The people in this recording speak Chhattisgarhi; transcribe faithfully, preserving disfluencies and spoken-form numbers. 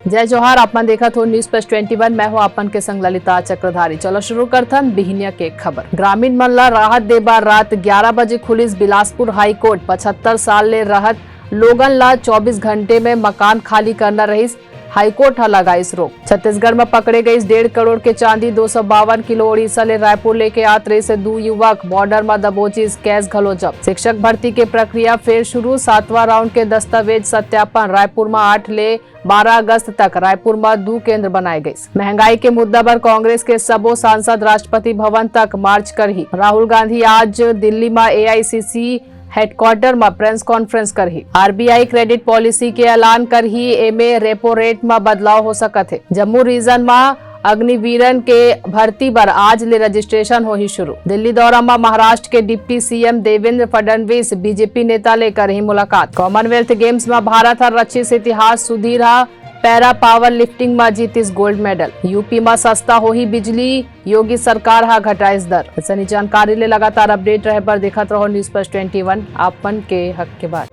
जय जोहार, आप मन देखत हो News Plus twenty one, मैं हूं आप मन के संग ललिता चक्रधारी। चलो शुरू करथन बिहनिया के खबर। ग्रामीण मन ला राहत दे बर रात ग्यारह बजे खुलिस बिलासपुर हाई कोर्ट। पचहत्तर साल ले रहत लोगन ला चौबीस घंटे में मकान खाली करना रहिस, हाई कोर्ट ह लगाइस रोक। छत्तीसगढ़ म पकड़े गइस डेढ़ करोड़ के चांदी, दो सौ बावन किलो ओडिशा ले रायपुर लेके आत रहिस दू युवक, बॉर्डर म दबोचिस कैश घलो जब्त। शिक्षक भर्ती के प्रक्रिया फेर शुरू, सातवां राउंड के दस्तावेज सत्यापन। रायपुर म आठ ले बारह अगस्त तक रायपुर म दू केंद्र बनाए गइस। महंगाई के मुद्दा बर कांग्रेस के सबो सांसद राष्ट्रपति भवन तक मार्च करही। राहुल गांधी आज दिल्ली म एआईसीसी हेडक्वार्टर म प्रेस कॉन्फ्रेंस करही। आरबीआई क्रेडिट पॉलिसी के ऐलान करही, एमे रेपो रेट म बदलाव हो सकत हे। जम्मू रीजन म अग्निवीरन के भर्ती बर आज ले रजिस्ट्रेशन होही शुरू। दिल्ली दौरा म महाराष्ट्र के deputy CM Devendra Fadnavis BJP नेता ले करही मुलाकात। कॉमनवेल्थ गेम्स म भारत ह रचिस इतिहास, सुधीर ह पैरा पावर लिफ्टिंग म जीतिस गोल्ड मेडल। यूपी म सस्ता होही बिजली, योगी सरकार ह घटाइस दर। अइसने जानकारी ले लगातार अपडेट रहे बर देखत रहो News Plus twenty one, आप मन के हक के बात।